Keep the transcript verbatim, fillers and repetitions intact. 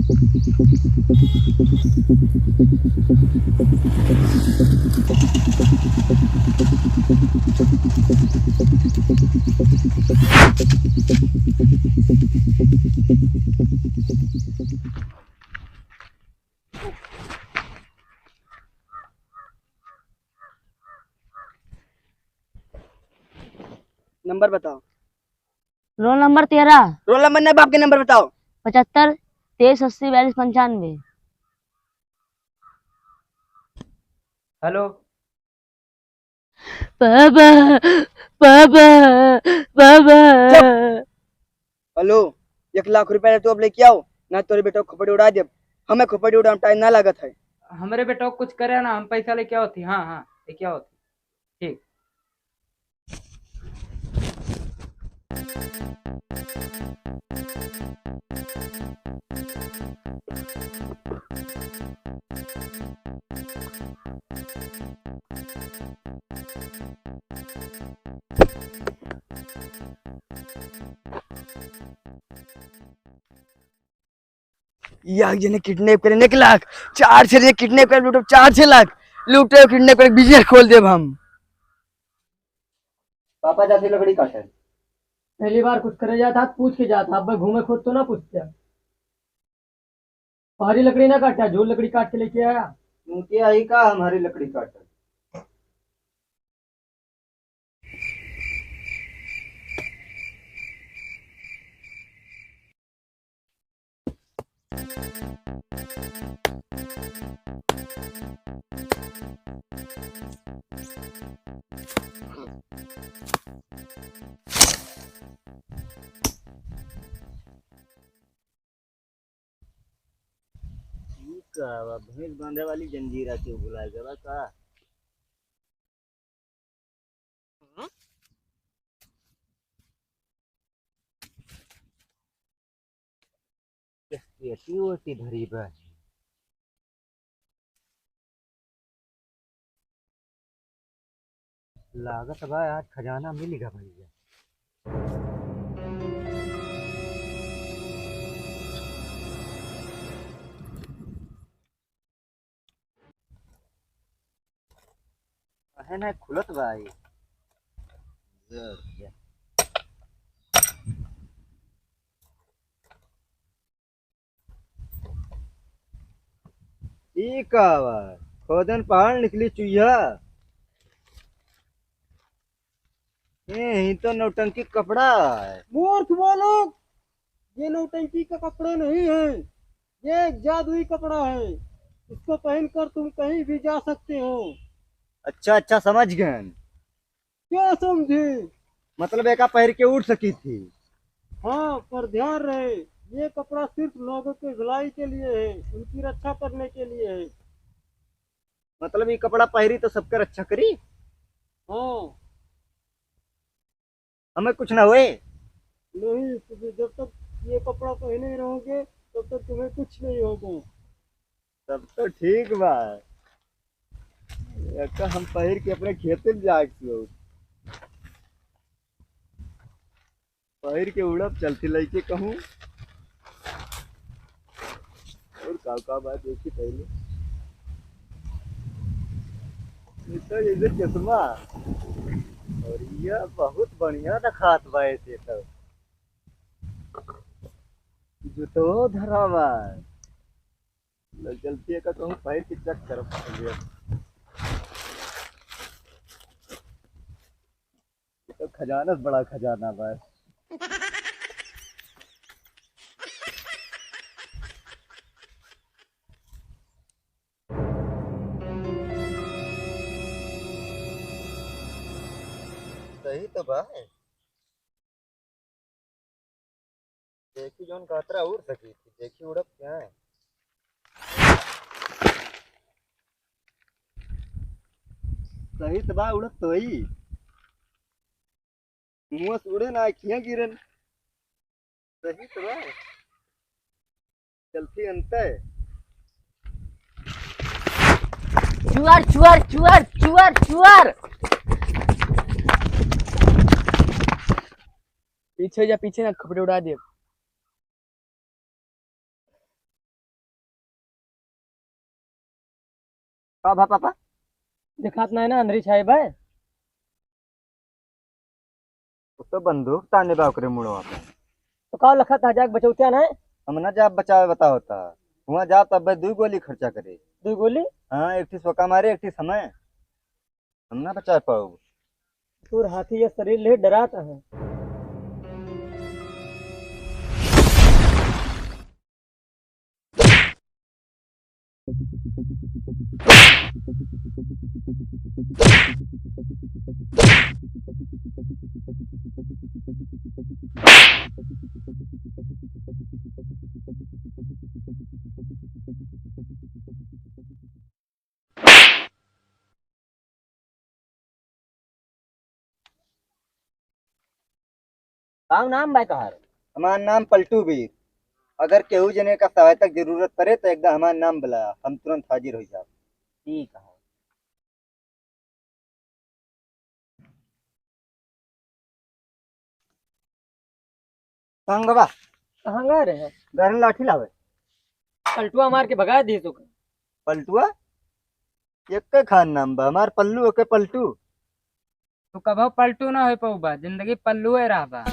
नंबर बताओ। रोल नंबर तेरह। रोल नंबर नहीं, बाप के नंबर बताओ। पचहत्तर तेईस अस्सी बयालीस पंचानवे। हेलो। बाबा, बाबा, बाबा। चुप। हेलो, एक लाख रुपया तू अब लेके आओ, ना तोरे बेटा को खोपड़ी उड़ा देब। हमें खोपड़ी उड़ाम टाइम ना लागत है। हमरे बेटा को कुछ करे ना, हम पैसा लेके आओ थी। हाँ, हाँ, लेके आओ थी। ठीक। एक जने किडनैप करे एक लाख, चार छह जने किडनैप करे लूटो चार छह लाख, लूटो किडनैप करे बिजनेस खोल देब हम। पापा जाते लकड़ी काटे। पहली बार कुछ करे जाता, पूछ के जाता, अब घूमे खुद तो ना पूछते। हरी लकड़ी ना काटा, झूल लकड़ी काट के लेके आया। उनके आई का हम हरी लकड़ी काटे। ई का बा? भैंस बांधे वाली जंजीरा के भुला गवा का? पेटी ओटी धरी बा। लागत बा आज खजाना मिल गा भैया। काहे ना खुलत बा ई? जर, जर। ई का बा? खोदन पहाड़ निकली चुईया। ए, ई तो नौटंकी कपड़ा है। मूर्ख बालक, ये नौटंकी का कपड़ा नहीं है, ये एक जादुई कपड़ा है। इसको पहनकर तुम कहीं भी जा सकते हो। अच्छा, अच्छा, समझ गए। क्या समझे? मतलब एका पहन के उड़ सकी थी। हाँ, पर ध्यान रहे, ये कपड़ा सिर्फ लोगों के भलाई के लिए है, उनकी रक्षा करने के लिए है। मतलब ई कपड़ा पहरी तो सबके रक्षा करी? हाँ। हमें कुछ ना होए? नहीं, तुझे जब तक ये कपड़ा पहने रहोगे, तब तक तुम्हें कुछ नहीं होगा। तब तो ठीक बा। एका हम पहिर के अपने खेते में जाके सोऊँ। पहिर के उड़ब चलती लइके कहूँ। और का का बात देखी पहले। ये तो जैसे चश्मा। और ये बहुत बढ़िया दिखात बा ऐसे तो। जूतो धरा बा। ले चलती है का कहूँ पहिर के चेक करब पहले। ये तो खजाना से बड़ा खजाना बा। सही तो बा। देखी जौन कातरा उड़ सकी थी, देखी उड़ब क्या है? सही तो बा, उड़त तो ही। मुँह से उड़े ना, अखियाँ गिरन। सही तो बा। चलती अंते। चुअर, चुअर, चुअर, चुअर, चुअर। पीछे जा, पीछे ना, खपड़े उड़ा दे। का भा पापा? देखात नाहीं ना, अंदरी छाई बा। उ तो बंदूक ताने बा ओकरे मुड़वा पे। तो का लखत हा, जाके बचौतिया नाहीं? हम ना जाब बचावे, बताओ ता। हुआँ जाब तब दुई गोली खर्चा करे। दुई गोली? हाँ, एक ठी सोका मारे, एक ठी समय। हम ना बचा पाउब। तोर हाथी या शरीर ले डरात है। का नाम बा तोहार? हमार नाम पलटू बीर। अगर केहू जने का सहायता के जरूरत पड़े तो एकदम हमार नाम बुलाया, हम तुरंत हाजिर हो जाब। ठीक है। संगवा। कहाँ गए रहे? घर लाठी लावे। पलटुआ मार के भगा दी तो। पलटुआ? एक खान नाम बा हमार, पल्लू ओके पलटू। तू कबो पलटू ना हो पउबा, जिंदगी पल्लुए रहबा।